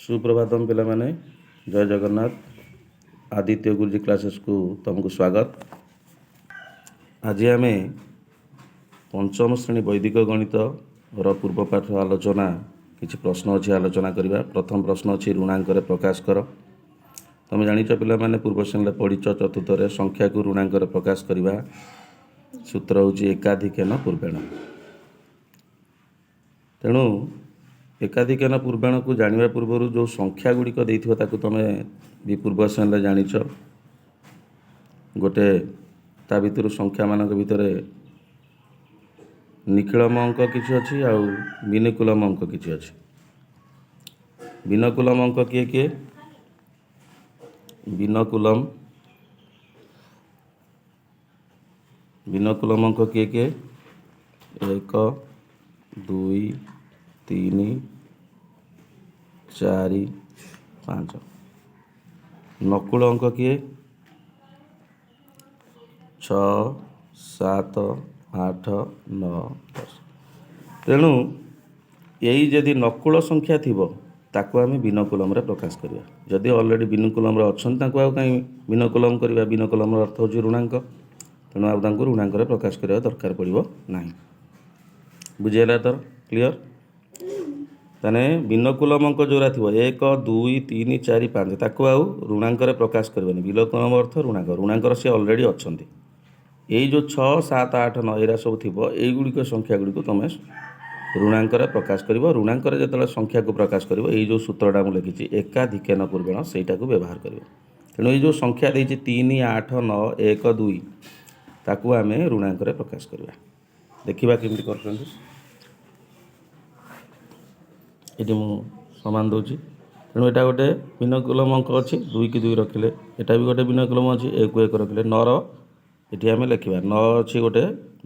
ସୁପ୍ରଭାତମ ପିଲାମାନେ, ଜୟ ଜଗନ୍ନାଥ। ଆଦିତ୍ୟ ଗୁରୁଜୀ କ୍ଲାସେସ୍କୁ ତୁମକୁ ସ୍ୱାଗତ। ଆଜି ଆମେ ପଞ୍ଚମ ଶ୍ରେଣୀ ବୈଦିକ ଗଣିତର ପୂର୍ବ ପାଠ ଆଲୋଚନା, କିଛି ପ୍ରଶ୍ନ ଅଛି, ଆଲୋଚନା କରିବା। ପ୍ରଥମ ପ୍ରଶ୍ନ ଅଛି, ଋଣାଙ୍କରେ ପ୍ରକାଶ କର। ତୁମେ ଜାଣିଛ ପିଲାମାନେ, ପୂର୍ବ ଶ୍ରେଣୀରେ ପଢ଼ିଛ ଚତୁର୍ଥରେ, ସଂଖ୍ୟାକୁ ଋଣାଙ୍କରେ ପ୍ରକାଶ କରିବା ସୂତ୍ର ହେଉଛି ଏକାଧିକେନ ପୂର୍ବେଣ। ତେଣୁ ଏକାଧିକେନ ପୂର୍ବେଣକୁ ଜାଣିବା ପୂର୍ବରୁ ଯେଉଁ ସଂଖ୍ୟା ଗୁଡ଼ିକ ଦେଇଥିବ, ତାକୁ ତୁମେ ବି ପୂର୍ବ ଶ୍ରେଣୀରେ ଜାଣିଛ। ଗୋଟେ ତା ଭିତରୁ ସଂଖ୍ୟାମାନଙ୍କ ଭିତରେ ନିଖିଳମ ଅଙ୍କ କିଛି ଅଛି ଆଉ ବିନକୁଲମ ଅଙ୍କ କିଛି ଅଛି। ବିନକୁଲମ ଅଙ୍କ କିଏ କିଏ? ବିନକୁଲମ, ବିନକୁଲମ ଅଙ୍କ କିଏ କିଏ? 1, 2, 3, 4, 5। ନକୁଳ ଅଙ୍କ କିଏ? 6, 7, 8, 9, 10। ତେଣୁ ଏଇ ଯଦି ନକୁଳ ସଂଖ୍ୟା ଥିବ, ତାକୁ ଆମେ ବିନକୁଲମରେ ପ୍ରକାଶ କରିବା। ଯଦି ଅଲରେଡ଼ି ବିନକୁଲମରେ ଅଛନ୍ତି, ତାଙ୍କୁ ଆଉ କାହିଁ ବିନକୁଲମ କରିବା? ବିନକୁଲମର ଅର୍ଥ ହେଉଛି ଋଣାଙ୍କ। ତେଣୁ ଆଉ ତାଙ୍କୁ ଋଣାଙ୍କରେ ପ୍ରକାଶ କରିବା ଦରକାର ପଡ଼ିବ ନାହିଁ। ବୁଝିହେଲା ତର? କ୍ଲିଅର? ତାହେଲେ ବିନକୁଲମ ଅଙ୍କ ଯେଉଁଟା ଥିବ, 1, 2, 3, 4, 5, ତାକୁ ଆଉ ଋଣାଙ୍କରେ ପ୍ରକାଶ କରିବନି। ବିନକୁଲମ ଅର୍ଥ ଋଣାଙ୍କ, ଋଣାଙ୍କର ସେ ଅଲରେଡ଼ି ଅଛନ୍ତି। ଏଇ ଯେଉଁ 6, 7, 8, 9 ଏଇରା ସବୁ ଥିବ, ଏଇଗୁଡ଼ିକ ସଂଖ୍ୟା ଗୁଡ଼ିକୁ ତୁମେ ଋଣାଙ୍କରେ ପ୍ରକାଶ କରିବ। ଋଣାଙ୍କରେ ଯେତେବେଳେ ସଂଖ୍ୟାକୁ ପ୍ରକାଶ କରିବ, ଏଇ ଯେଉଁ ସୂତ୍ରଟା ମୁଁ ଲେଖିଛି, ଏକାଧିକେନ ପୂର୍ବେଣ, ସେଇଟାକୁ ବ୍ୟବହାର କରିବ। ତେଣୁ ଏଇ ଯେଉଁ ସଂଖ୍ୟା ଦେଇଛି 3, 8, 9, 1, 2, ତାକୁ ଆମେ ଋଣାଙ୍କରେ ପ୍ରକାଶ କରିବା। ଦେଖିବା କେମିତି କରୁଛନ୍ତି। ଏଠି ମୁଁ ସମାନ ଦେଉଛି। ତେଣୁ ଏଇଟା ଗୋଟେ ବିନକୁଲମ ଅଙ୍କ ଅଛି, 2କୁ 2 ରଖିଲେ। ଏଇଟା ବି ଗୋଟେ ବିନକୁଲମ ଅଛି, 1କୁ 1 ରଖିଲେ। 9ର ଏଠି ଆମେ ଲେଖିବା, 9 ଅଛି ଗୋଟେ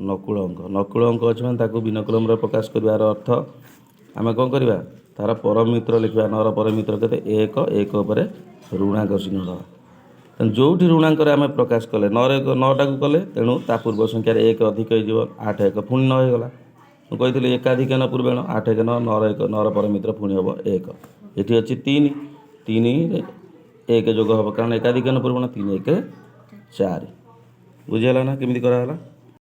ନକୁଳ ଅଙ୍କ। ନକୁଳ ଅଙ୍କ ଅଛି ମାନେ ତାକୁ ବିନକୁଲମରେ ପ୍ରକାଶ କରିବାର ଅର୍ଥ ଆମେ କ'ଣ କରିବା? ତାର ପରମିତ୍ର ଲେଖିବା। 9ର ପରମିତ୍ର କେତେ? 1। 1 ଉପରେ ଋଣାଙ୍କ ଚିହ୍ନ ଦେବା। ତେଣୁ ଯେଉଁଠି ଋଣାଙ୍କରେ ଆମେ ପ୍ରକାଶ କଲେ, 9ରେ 9ଟାକୁ କଲେ, ତେଣୁ ତା ପୂର୍ବ ସଂଖ୍ୟାରେ 1 ଅଧିକ ହେଇଯିବ। 8 1 ପୁଣି 9 ହେଇଗଲା। ମୁଁ କହିଥିଲି ଏକାଧିକେନ ପୂର୍ବେଣ, 8 1 9, 9ର 1, 9ର ପରମିତ୍ର ପୁଣି ହେବ 1। ଏଠି ଅଛି 3, 3ରେ 1 ଯୋଗ ହେବ, କାରଣ ଏକାଧିକେନ ପୂର୍ବେଣ, 3 1 4। ବୁଝିହେଲା ନା କେମିତି କରାହେଲା?